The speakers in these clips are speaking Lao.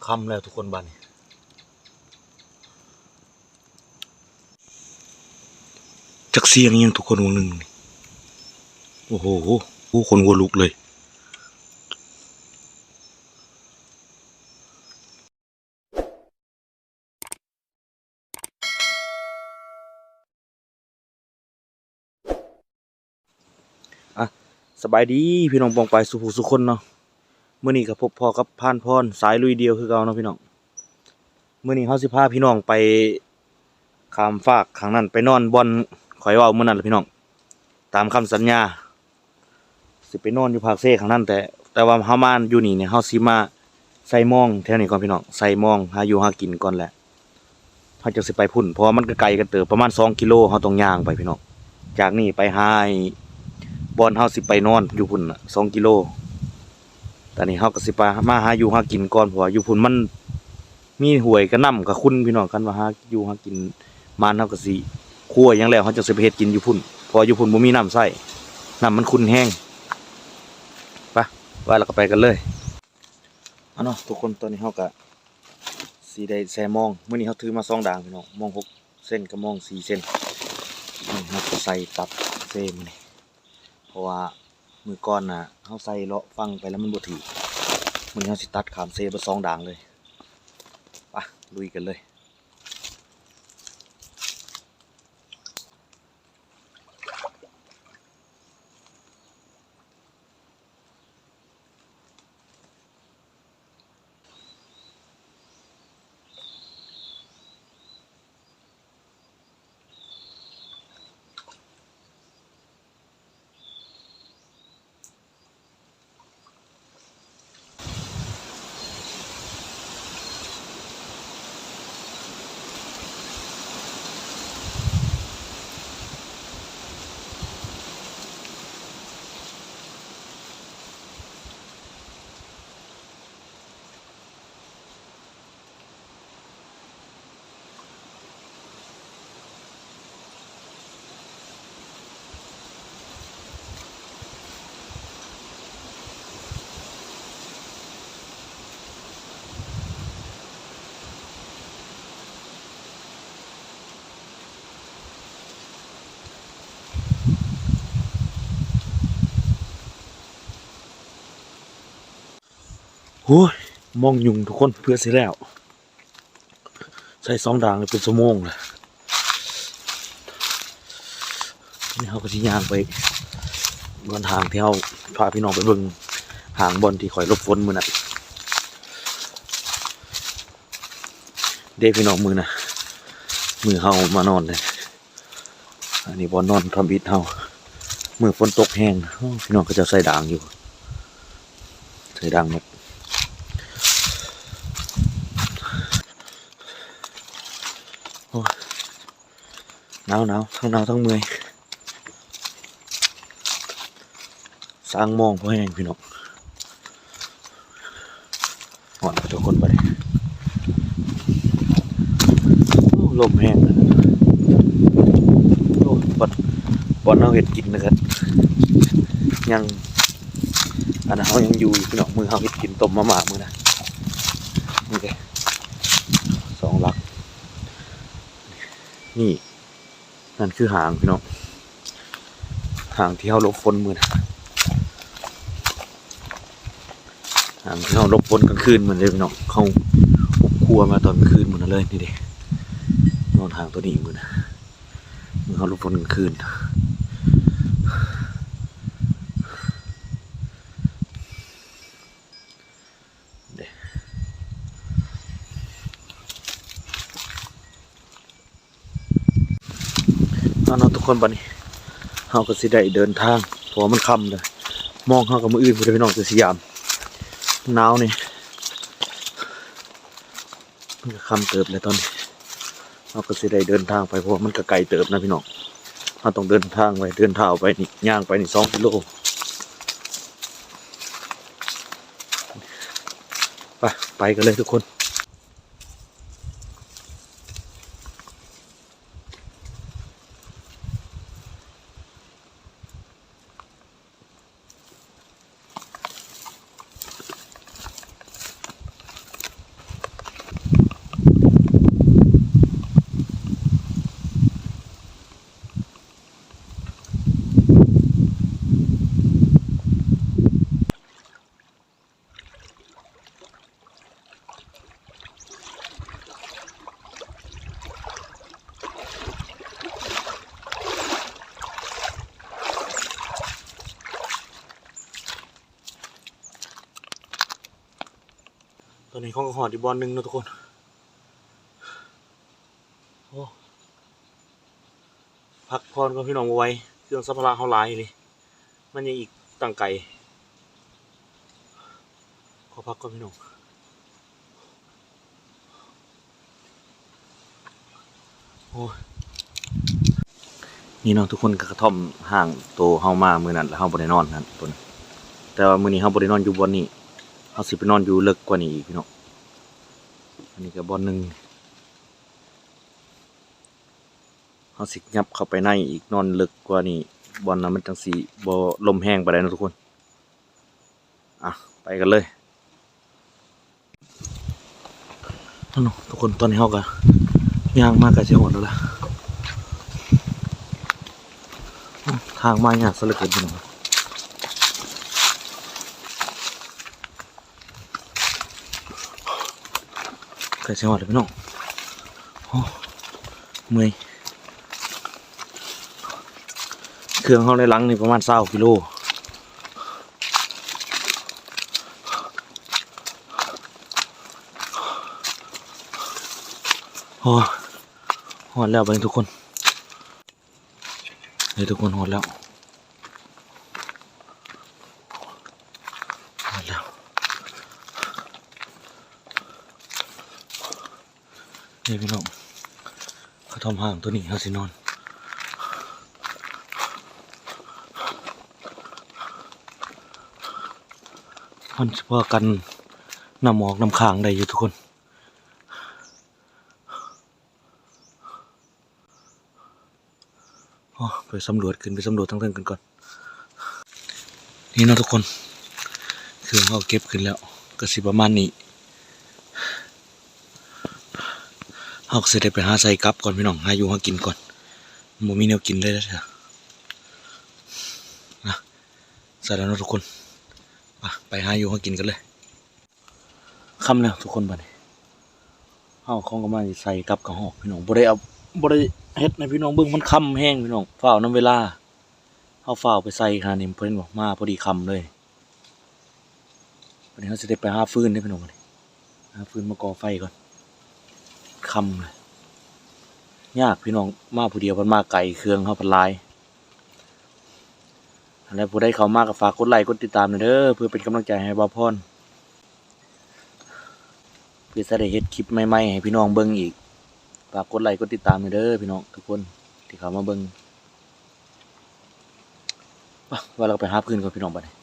ຄ່ຳແລ້ວທຸກຄົນ ບາດນີ້ ຈັກສຽງອີ່ຫຍັງທຸກຄົນ ຫວ່າງໜຶ່ງນີ້ ໂອ້ໂຫ ໂອ້ ຂົນຫົວລຸກເລີຍ. ອ່ະ ສະບາຍດີພີ່ນ້ອງປ້ອງປາຍສູ່ຜູ້ສູ່ຄົນເນາະ. ມື້ນີ້ກໍພົບພໍ້ກັບພານພອນສາຍລຸຍດ່ຽວຄືເກົ່າເນາະພີ່ນ້ອງ. ມື້ນີ້ເຮົາຊິພາພີ່ນ້ອງໄປຂ້າມຟາກຂ້າງນັ້ນ ໄປນອນບ່ອນຂ້ອຍເວົ້າມື້ນັ້ນລະພີ່ນ້ອງ ຕາມຄຳສັນຍາ. ຊິໄປນອນຢູ່ພາກເຊຂ້າງນັ້ນ ແຕ່ ແຕ່ວ່າເຮົາມາຢູ່ນີ້ນີ້ ເຮົາຊິມາໃສ່ມອງແຖວນີ້ກ່ອນພີ່ນ້ອງ ໃສ່ມອງຫາຢູ່ຫາກິນກ່ອນແຫຼະ ເຮົາຈັ່ງຊິໄປພຸ້ນ ເພາະວ່າມັນກໍໄກກັນເຕີບ ປະມານສອງກິໂລ ເຮົາຕ້ອງຍ່າງໄປພີ່ນ້ອງ ຈາກນີ້ໄປຫາ ບ່ອນເຮົາຊິໄປນອນຢູ່ພຸ້ນນະ ສອງກິໂລ. ຕອນນີ້ເຮົາກໍຊິໄປມາຫາຢູ່ຫາກິນກ່ອນ ເພາະວ່າຢູ່ພຸ້ນມັນ ມີຫ້ວຍກະນ້ຳກະຂຸ່ນພີ່ນ້ອງ ຄັນວ່າຫາຢູ່ຫາກິນໝານ ເຮົາກະຊິຄົວຫຍັງແລ້ວ ເຮົາຈັ່ງຊິໄປເຮັດກິນຢູ່ພຸ້ນ ເພາະວ່າຢູ່ພຸ້ນບໍ່ມີນ້ຳໃຊ້ ນ້ຳມັນຂຸ່ນແຮງ. ໄປ ວ່າແລ້ວກໍໄປກັນເລີຍ ເອົາເນາະທຸກຄົນ. ຕອນນີ້ເຮົາກະຊິໄດ້ແຊ່ມອງ ມື້ນີ້ເຮົາຖືມາສອງດາງພີ່ນ້ອງ ມອງຫົກເຊັນກັບມອງສີ່ເຊັນ ນີ້ເຮົາກະໃສ່ຕັດເຊມື້ນີ້ ເພາະວ່າມື້ກ່ອນນະ ເຮົາໃສ່ເລາະຝັ່ງໄປແລ້ວມັນບໍ່ຖືກ ມື້ນີ້ເຮົາຊິຕັດຂ້າມເຊເບິດສອງດາງເລີຍ. ໄປ ລຸຍກັນເລີຍ. ໂອ້ຍ ມອງຫຍຸ້ງທຸກຄົນ ເພື່ອຊິແລ້ວ ໃສ່ສອງດາງເປັນຊົ່ວໂມງລະ. ນີ້ເຮົາກໍຊິຍ່າງໄປບ່ອນທາງທີ່ເຮົາພາພີ່ນ້ອງໄປເບິ່ງ ທາງບ່ອນທີ່ຂ້ອຍຫຼົບຝົນມື້ນັ້ນເດ້ພີ່ນ້ອງ. ມື້ນະ ມື້ເຮົາມານອນເດ້ ອັນນີ້ບ່ອນນອນທຳອິດເຮົາ ມື້ຝົນຕົກແຮງ ໂອ້ ພີ່ນ້ອງເຂົາເຈົ້າໃສ່ດາງຢູ່ ໃສ່ດາງນົກ ໂອ້ ໜາວໆ ທັງໜາວທັງເມື່ອຍ. ສ້າງມອງພໍແຮງພີ່ນ້ອງ ຮ້ອນທຸກຄົນບາດນີ້ ໂອ້ ລົມແຮງ ໂອ້ ບ່ອນ ບ່ອນເຮົາເຮັດກິນນະ ກໍຍັງ ອັນເຮົາຍັງຢູ່ພີ່ນ້ອງ ມື້ເຮົາເຮັດກິນຕົ້ມມາມ່າມື້ນະ ນີ້ເດ້ ສອງຫຼັກ ນີ້ ນັ້ນຄືຫາງພີ່ນ້ອງ ຫາງທີ່ເຮົາຫຼົບຝົນມື້ນະ ຫາງທີ່ເຮົາຫຼົບຝົນກາງຄືນມື້ນະເດ້ພີ່ນ້ອງ. ເຮົາຮົບຄົວມາຕອນກາງຄືນມື້ນະເລີຍ ນີ້ເດ້ ນອນຫາງໂຕນີ້ມື້ນະ ມື້ເຮົາຫຼົບຝົນກາງຄືນ. ເອົາເນາະທຸກຄົນ ບາດນີ້ເຮົາກໍຊິໄດ້ເດີນທາງ ເພາະວ່າມັນຄ່ຳແລ້ວ ມອງເຮົາກໍມື້ອື່ນພຸ້ນເດີພີ່ນ້ອງ ຈັ່ງຊິຍາມ ໜາວນີ້ ມັນກໍຄ່ຳເຕີບແລ້ວຕອນນີ້ ເຮົາກໍຊິໄດ້ເດີນທາງໄປ ເພາະວ່າມັນກໍໄກເຕີບນະພີ່ນ້ອງ ເຮົາຕ້ອງເດີນທາງໄປ ເດີນເທົ້າໄປນີ້ ຍ່າງໄປນີ້ສອງກິໂລ. ໄປ ໄປກັນເລີຍທຸກຄົນ. ຕອນນີ້ເຮົາກໍຮອດອີກບ່ອນໜຶ່ງເນາະທຸກຄົນ. ໂອ້ ພັກຜ່ອນກ່ອນພີ່ນ້ອງ ບໍ່ໄຫວ ເຄື່ອງສຳພາລະເຮົາຫຼາຍອີ່ຫຼີ. ມັນຍັງອີກຕັ້ງໄກ. ຂໍພັກກ່ອນພີ່ນ້ອງ. ໂອ້ຍ ນີ້ເນາະທຸກຄົນ ກະກະທ່ອມຮ້າງໂຕເຮົາມາມື້ນັ້ນ ແລ້ວເຮົາບໍ່ໄດ້ນອນຫັ້ນ ໂຕນັ້ນ. ແຕ່ວ່າມື້ນີ້ເຮົາບໍ່ໄດ້ນອນຢູ່ບ່ອນນີ້ ເຮົາຊິໄປນອນຢູ່ເລິກກວ່ານີ້ອີກພີ່ນ້ອງ. ອັນນີ້ກະບ່ອນໜຶ່ງ ເຮົາຊິຫຍັບເຂົ້າໄປໃນອີກ ນອນເລິກກວ່ານີ້ ບ່ອນນັ້ນມັນຈັ່ງຊິບໍ່ລົມແຮງປານໃດເນາະທຸກຄົນ. ອ່ະ ໄປກັນເລີຍ. ເອົາເນາະທຸກຄົນ ຕອນນີ້ເຮົາກະຍ່າງມາໃກ້ຊິຮອດແລ້ວລະ. ທາງມາຍາກຊະເຫຼືອເກີນພີ່ນ້ອງ. ໃກ້ຊິຮອດແລ້ວພີ່ນ້ອງ. ໂອ້ ເມື່ອຍ. ເຄື່ອງເຮົາໃນຫຼັງນີ້ປະມານຊາວກິໂລ. ໂອ້ ຮອດແລ້ວບາດນີ້ທຸກຄົນ. ນີ້ທຸກຄົນ ຮອດແລ້ວ ຮອດແລ້ວ ນີ້ພີ່ນ້ອງ ກະທ່ອມຮ້າງໂຕນີ້ເຮົາຊິນອນ. ມັນຊິພໍກັນນ້ຳອອກນ້ຳຄ້າງໄດ້ຢູ່ທຸກຄົນ. ໂອ້ ໄປສຳຫຼວດ ຂຶ້ນໄປສຳຫຼວດທາງເທິງກັນກ່ອນ. ນີ້ເນາະທຸກຄົນ ເຄື່ອງເຮົາເກັບຂຶ້ນແລ້ວ ກະຊິປະມານນີ້. ເຮົາກະຊິໄດ້ໄປຫາໃສ່ກັບກ່ອນພີ່ນ້ອງ ຫາຢູ່ຫາກິນກ່ອນ ບໍ່ມີແນວກິນເລີຍເດີ. ນະ ໃສ່ແລ້ວເນາະທຸກຄົນ ໄປ ໄປຫາຢູ່ຫາກິນກັນເລີຍ. ຄ່ຳແລ້ວທຸກຄົນ ບາດນີ້ເຮົາເອົາຂອງກັບມາໃສ່ກັບກະຮອກພີ່ນ້ອງ. ບໍ່ໄດ້ເອົາ ບໍ່ໄດ້ເຮັດໃຫ້ພີ່ນ້ອງເບິ່ງ ມັນຄ່ຳແຮງພີ່ນ້ອງ ຟ້າວນຳເວລາ ເຮົາຟ້າວໄປໃສ່ຫານີ້ ເພິ່ນບອກມາພໍດີຄ່ຳເລີຍ. ບາດນີ້ເຮົາຊິໄດ້ໄປຫາຟືນເດ້ພີ່ນ້ອງ ບາດນີ້ຫາຟືນມາກໍ່ໄຟກ່ອນ ຄ່ຳແລ້ວ. ຍາກພີ່ນ້ອງ ມາຜູ້ດຽວ ເພິ່ນມາໄກ ເຄື່ອງເຮົາພັດຫຼາຍ. ແລະ ຜູ້ໃດເຂົ້າມາກະຝາກກົດໄລກົດຕິດຕາມແດ່ເດີ ເພື່ອເປັນກຳລັງໃຈໃຫ້ບ່າວພອນ ເພື່ອຈະໄດ້ເຮັດຄລິບໃໝ່ໆໃຫ້ພີ່ນ້ອງເບິ່ງອີກ. ຝາກກົດໄລກົດຕິດຕາມແດ່ເດີພີ່ນ້ອງທຸກຄົນທີ່ເຂົ້າມາເບິ່ງ. ປະ ວ່າແລ້ວກະໄປຫາຟືນກ່ອນພີ່ນ້ອງ ບາດນີ້.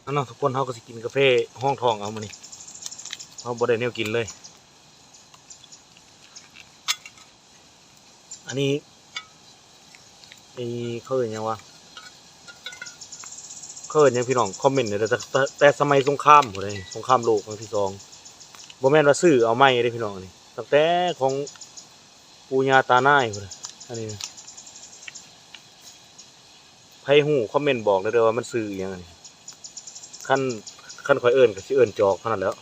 ເອົາເນາະທຸກຄົນ ເຮົາກະຊິກິນກາເຟຮອງທ້ອງເອົາມື້ນີ້ ເຮົາບໍ່ໄດ້ແນວກິນເລີຍ. ອັນນີ້ ໄອ້ ເຂົາເອີ້ນຫຍັງວະ ເຂົາເອີ້ນຫຍັງ ພີ່ນ້ອງຄອມເມັ້ນແດ່ເດີ. ແຕ່ ແຕ່ ແຕ່ສະໄໝສົງຄາມພຸ້ນເດ້ ສົງຄາມໂລກຄັ້ງທີສອງ. ບໍ່ແມ່ນວ່າຊື້ເອົາໃໝ່ເດ້ພີ່ນ້ອງ ອັນນີ້ຕັ້ງແຕ່ຂອງປູ່ຍ່າຕານາຍພຸ້ນ. ອັນນີ້ ໃຜຮູ້ຄອມເມັ້ນບອກແດ່ເດີວ່າມັນຊື່ອີ່ຫຍັງອັນນີ້. ຄັນ ຄັນຂ້ອຍເອີ້ນກະຊິເອີ້ນຈອກເທົ່ານັ້ນແຫຼ້ວ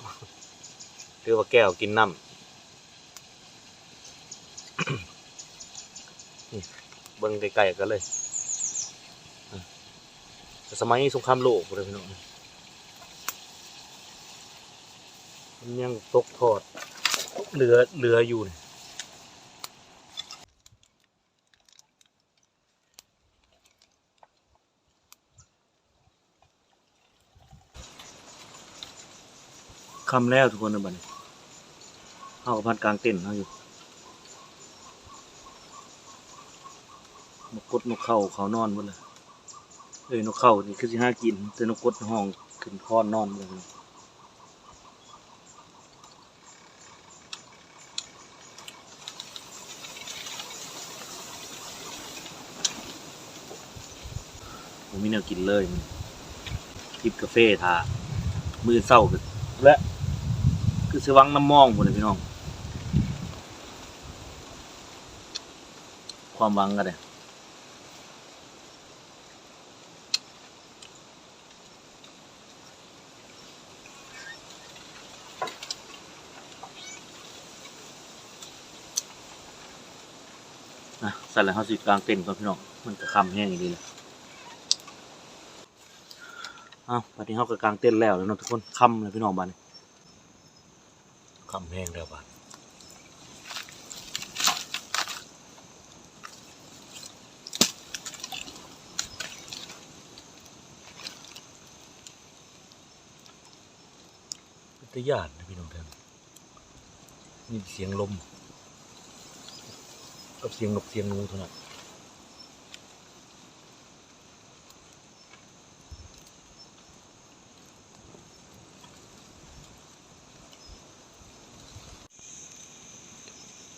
ຫຼືວ່າແກ້ວກິນນ້ຳ. ນີ້ ເບິ່ງໃກ້ໆກັນເລີຍ ແຕ່ສະໄໝສົງຄາມໂລກພຸ້ນເດີພີ່ນ້ອງ. ມັນຍັງຕົກທອດເຫຼືອ ເຫຼືອຢູ່ນີ້. ຄ່ຳແລ້ວທຸກຄົນເອີຍ ບັດນີ້ເຮົາກໍພັດກາງເຕັນເຮົາຢູ່. ນົກກົດນົກເຂົາເຂົ້ານອນເບິດແລ້ວ. ເອີຍ ນົກເຂົານີ້ຄືຊິຫາກິນ ແຕ່ນົກກົດຮ້ອງຂຶ້ນຄອນນອນເບິດແລ້ວ. ບໍ່ມີແນວກິນເລີຍ ຈິບກາເຟຖ້າ ມື້ເຊົ້າ ແລະ ຄືຊິຫວັງນ້ຳມອງພຸ້ນແຫຼະພີ່ນ້ອງ ຄວາມຫວັງກໍໄດ້. ອ່ະ ຊັ້ນແລ້ວເຮົາຊິກາງເຕັນກ່ອນພີ່ນ້ອງ ມັນກໍຄ່ຳແຮງອີ່ຫຼີແຫຼະ. ເອົ້າ ບັດນີ້ເຮົາກໍກາງເຕັນແລ້ວແລ້ວເນາະທຸກຄົນ ຄ່ຳແລ້ວພີ່ນ້ອງ ບັດນີ້ ຄ່ຳແຮງແລ້ວບາດ ເປັນຕາຢ້ານເດ້ພີ່ນ້ອງ ແຖວນີ້ ຍິນສຽງລົມກັບສຽງນົກສຽງໜູເທົ່ານັ້ນ.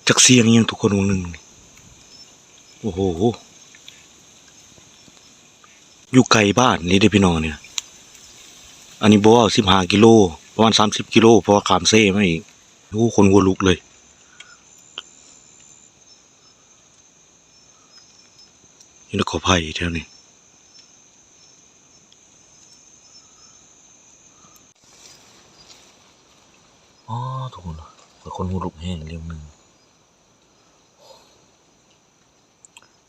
ຈັກສຽງອີ່ຫຍັງທຸກຄົນ ຫວ່າງໜຶ່ງນີ້ ໂອ້ໂຫ ຢູ່ໄກບ້ານນີ້ເດ້ພີ່ນ້ອງ ອັນນີ້ນະ ອັນນີ້ບໍ່ເວົ້າສິບຫ້າກິໂລ ປະມານສາມສິບກິໂລ ເພາະວ່າຂ້າມເຊມາອີກ. ໂອ້ ຂົນຫົວລຸກເລີຍ. ມີແຕ່ກໍໄຜ່ແຖວນີ້. ອໍ ທຸກຄົນ ຂ້ອຍຂົນຫົວລຸກແຮງເລື່ອງໜຶ່ງ.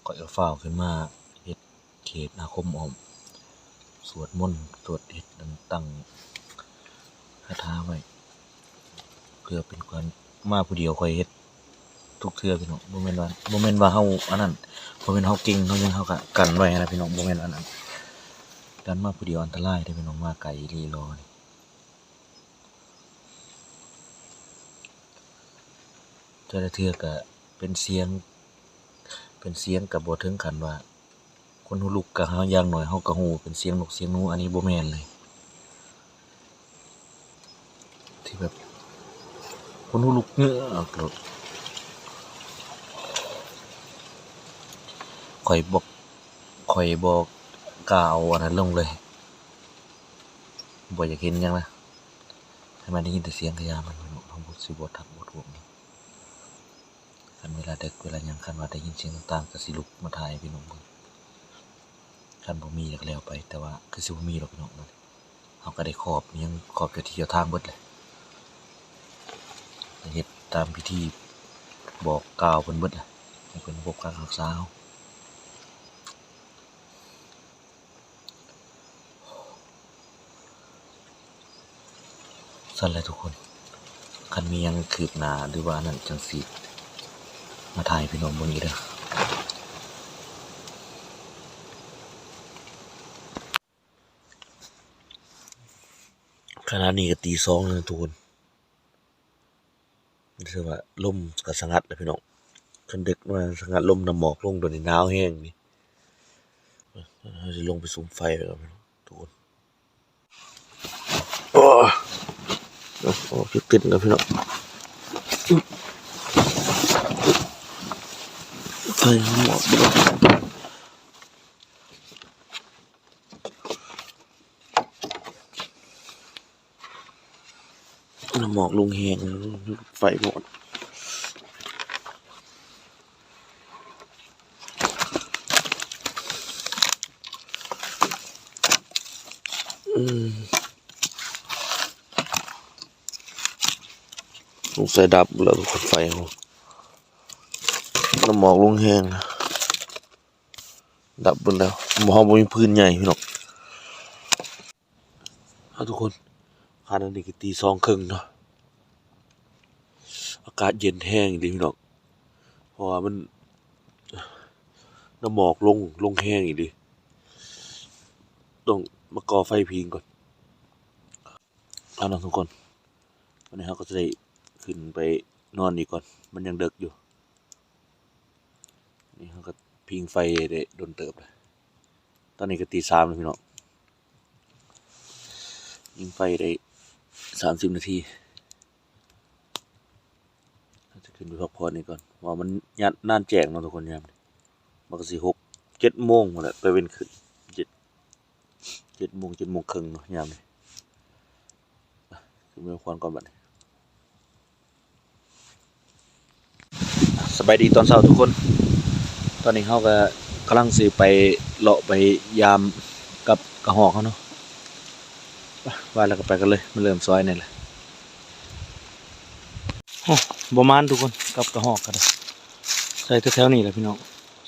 ຂ້ອຍກໍຟ້າວຂຶ້ນມາເຮັດເຂດອາຄົມອ້ອມ ສວດມົນ ສວດເຮັດ ອັນ ຕັ້ງຄາຖາໄວ້ ເພື່ອເປັນການ ມາຜູ້ດຽວຂ້ອຍເຮັດທຸກເທື່ອພີ່ນ້ອງ. ບໍ່ແມ່ນວ່າ ບໍ່ແມ່ນວ່າເຮົາອັນນັ້ນ ບໍ່ແມ່ນເຮົາເກັ່ງເຮົາຫຍັງ ເຮົາກະກັນໄວ້ຫັ້ນນະພີ່ນ້ອງ. ບໍ່ແມ່ນອັນນັ້ນ ການມາຜູ້ດຽວອັນຕະລາຍເດ້ພີ່ນ້ອງ ມາໄກອີ່ຫຼີເລີຍ. ແຕ່ລະເທື່ອກະເປັນສຽງ ເປັນສຽງກະບໍ່ເຖິງຂັ້ນວ່າ ຂົນຫົວລຸກ ກະເຮົາ ຢ່າງໜ້ອຍເຮົາກະຮູ້ເປັນສຽງນົກສຽງໜູ. ອັນນີ້ບໍ່ແມ່ນເລີຍ ທີ່ແບບຂົນຫົວລຸກເງືອກໂລດ. ຂ້ອຍບໍ່ ຂ້ອຍບໍ່ກ້າເອົາອັນນັ້ນລົງເລີຍ ບໍ່ຢາກເຫັນຫຍັງນະ ໃຫ້ມັນໄດ້ຍິນແຕ່ສຽງກະຢ່າມັນ ເຮົາບໍ່ ຊິບໍ່ທັກບໍ່ທວງ. ຄັນເວລາເດິກເວລາຫຍັງ ຄັນວ່າໄດ້ຍິນສຽງຕ່າງໆ ກະຊິລຸກມາຖ່າຍໃຫ້ພີ່ນ້ອງເບິ່ງ. ຄັນບໍ່ມີກະແລ້ວໄປ ແຕ່ວ່າຄືຊິບໍ່ມີດອກພີ່ນ້ອງ. ເຮົາກະໄດ້ຂອບຫຍັງ ຂອບເຈົ້າທີ່ເຈົ້າທາງເບິດແຫຼະ ໄດ້ເຮັດຕາມພິທີບອກກ່າວເພິ່ນເບິດແຫຼະ ໃຫ້ເພິ່ນປົກປັກຮັກສາເຮົາ. ຊັ້ນແຫຼະທຸກຄົນ ຄັນມີຫຍັງຄືບໜ້າ ຫຼືວ່າອັນນັ້ນ ຈັ່ງຊິມາຖ່າຍໃຫ້ພີ່ນ້ອງເບິ່ງອີກເດີ. ຂະນະນີ້ກະຕີສອງແລ້ວທຸກຄົນ. ຖືວ່າລົມກະສະຫງັດແລ້ວພີ່ນ້ອງ. ຄັນເດິກມາສະຫງັດລົມ ນ້ຳໝອກລົງ ໂຕນີ້ໜາວແຮງນີ້. ເຮົາຊິລົງໄປສຸມໄຟແລ້ວພີ່ນ້ອງ ທຸກຄົນ. ໂອ້ ໂອ້ ຕື່ນແລ້ວພີ່ນ້ອງ. ໄຟໝອດ. ນ້ຳໝອກລົງແຮງ ໄຟໝົດ. ອືມ ສົງໄສດັບແລ້ວທຸກຄົນ ໄຟເຮົາ ນ້ຳໝອກລົງແຮງ ດັບເບິດແລ້ວ. ເຮົາບໍ່ມີຟືນໃຫຍ່ພີ່ນ້ອງ. ເອົາທຸກຄົນ ຂະນະນີ້ກະຕີສອງເຄິ່ງເນາະ ອາກາດເຢັນແຮງອີ່ຫຼີພີ່ນ້ອງ ເພາະວ່າມັນ ນ້ຳໝອກລົງ ລົງແຮງອີ່ຫຼີ ຕ້ອງມາກໍ່ໄຟພິງກ່ອນ. ເອົາເນາະທຸກຄົນ ອັນນີ້ເຮົາກໍຊິໄດ້ຂຶ້ນໄປນອນອີກກ່ອນ ມັນຍັງເດິກຢູ່. ນີ້ເຮົາກໍພິງໄຟໄດ້ດົນເຕີບແລ້ວ. ຕອນນີ້ກໍຕີສາມແລ້ວພີ່ນ້ອງ, ພິງໄຟໄດ້ສາມສິບນາທີ. ເຮົາຈະຂຶ້ນໄປພັກຜ່ອນອີກກ່ອນ ເພາະວ່າມັນຍານ ນານແຈ້ງເນາະທຸກຄົນ. ຍາມນີ້ມັນກໍຊິຫົກເຈັດໂມງພຸ້ນແຫຼະ ຕາເວັນຂຶ້ນ ເຈັດ ເຈັດໂມງ ເຈັດໂມງເຄິ່ງເນາະຍາມນີ້. ໄປ ຂຶ້ນໄປພັກຜ່ອນກ່ອນບັດນີ້. ສະບາຍດີຕອນເຊົ້າທຸກຄົນ. ຕອນນີ້ເຮົາກໍກຳລັງຊິໄປເລາະໄປຢາມກັບກະຮອກເຮົາເນາະ. ວ່າແລ້ວກໍໄປກັນເລີຍ, ມາເລີ່ມຊອຍນີ້ແຫຼະ. ໂອ້ ບໍ່ໝານທຸກຄົນ, ກັບກະຮອກກໍໄດ້ ໃສ່ແຖວໆນີ້ແຫຼະພີ່ນ້ອງ,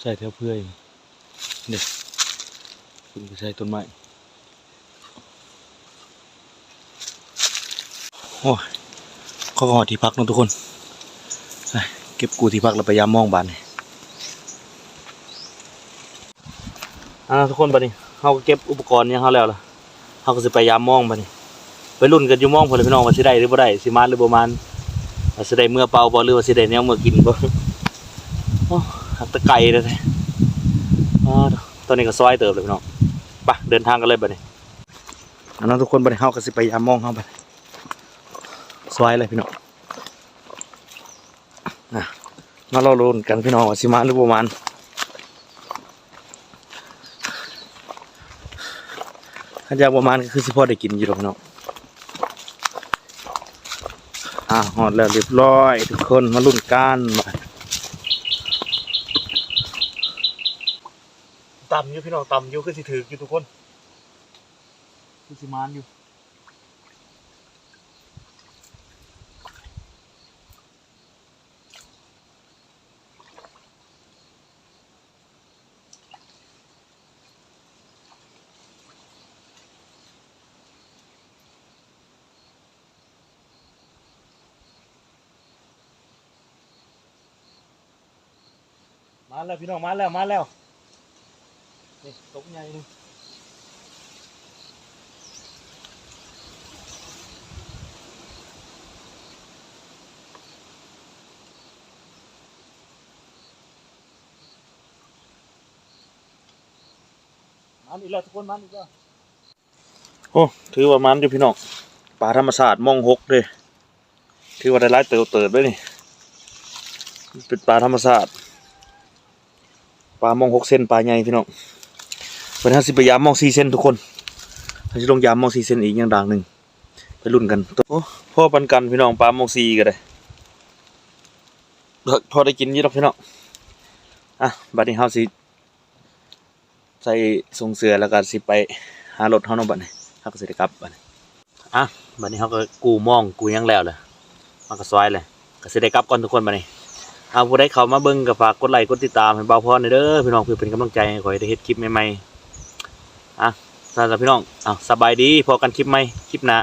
ໃສ່ແຖວເພື່ອຍ. ເດ້ ຂຶ້ນໄປໃສ່ຕົ້ນໄມ້. ໂອ້ຍ ເຂົາກໍຮອດທີ່ພັກເນາະທຸກຄົນ. ໄປເກັບກູ້ທີ່ພັກແລ້ວໄປຢາມມອງບາດນີ້. ອ່າ ທຸກຄົນ ບາດນີ້ເຮົາກໍເກັບອຸປະກອນຫຍັງເຮົາແລ້ວລະ. ເຮົາກໍຊິໄປຢາມມອງບາດນີ້. ໄປລຸ້ນກັນຢູ່ມອງພຸ້ນແຫຼະພີ່ນ້ອງ ວ່າຊິໄດ້ຫຼືບໍ່ໄດ້, ຊິມານຫຼືບໍ່ມານ, ວ່າຊິໄດ້ເມືອເປົາບໍ່ ຫຼືວ່າຊິໄດ້ແນວເມືອກິນບໍ່. ໂອ້ ຫາກແຕ່ໄກແທ້ໆ. ອ່າ ຕອນນີ້ກໍຊອຍເຕີບແລ້ວພີ່ນ້ອງ. ໄປ ເດີນທາງກັນເລີຍບາດນີ້. ເອົາເນາະທຸກຄົນ, ບາດນີ້ເຮົາກໍຊິໄປຢາມມອງເຮົາບາດນີ້. ຊອຍເລີຍພີ່ນ້ອງ. ອ່ະ ມາລໍລຸ້ນກັນພີ່ນ້ອງ ວ່າຊິມານຫຼືບໍ່ມານ. ຄັນຢາກບໍ່ມານກໍຄືຊິພໍໄດ້ກິນຢູ່ດອກພີ່ນ້ອງ. ອ່າ ຮອດແລ້ວຮຽບຮ້ອຍທຸກຄົນ, ມາລຸ້ນກັນ. ຕ່ຳຢູ່ພີ່ນ້ອງ, ຕ່ຳຢູ່, ຄືຊິຖືກຢູ່ທຸກຄົນ, ຄືຊິມານຢູ່. ມາແລ້ວພີ່ນ້ອງ, ມາແລ້ວ, ມາແລ້ວ. ນີ້ຕົກໃຫຍ່ໜຶ່ງ. ມາອີກແລ້ວທຸກຄົນ, ມາອີກແລ້ວ. ໂອ້ ຖືວ່າມັນຢູ່ພີ່ນ້ອງ, ປາທຳມະຊາດມອງຫົກເດ້. ຖືວ່າໄດ້ຫຼາຍເຕີບເຕີບເດ້ນີ້, ເປັນປາທຳມະຊາດ, ປາມອງຫົກເຊັນ, ປາໃຫຍ່ພີ່ນ້ອງ. ເພິ່ນ ເຮົາຊິໄປຢາມມອງສີ່ເຊັນທຸກຄົນ, ເຮົາຊິລົງຢາມມອງສີ່ເຊັນອີກຢ່າງດ່າງໜຶ່ງ, ໄປລຸ້ນກັນ. ໂອ້ ພໍປານກັນພີ່ນ້ອງ, ປາມອງສີ່ກໍໄດ້, ພໍໄດ້ກິນຢູ່ດອກພີ່ນ້ອງ. ອ່ະ ບັດນີ້ເຮົາຊິ ໃສ່ໂສ້ງເສື້ອ ແລ້ວກໍຊິໄປຫາລົດເຮົາເນາະ. ບັດນີ້ເຮົາກໍຊິໄດ້ກັບບັດນີ້. ອ່ະ ບັດນີ້ເຮົາກໍກູ້ມອງກູ້ຫຍັງແລ້ວແຫຼະ, ເຮົາກໍຊອຍແລ້ວ, ກໍຊິໄດ້ກັບກ່ອນທຸກຄົນບັດນີ້. ເອົາ ຜູ້ໃດເຂົ້າມາເບິ່ງກໍຝາກກົດໄລ້ກົດຕິດຕາມໃຫ້ບ່າວພອນແດ່ເດີພີ່ນ້ອງ, ເພື່ອເປັນກຳລັງໃຈໃຫ້ຂ້ອຍໄດ້ເຮັດຄລິບໃໝ່ໆ. ອ່ະ ຊັ້ນລະພີ່ນ້ອງ, ເອົາ ສະບາຍດີ, ພໍ້ກັນຄລິບໃໝ່ ຄລິບໜ້າ.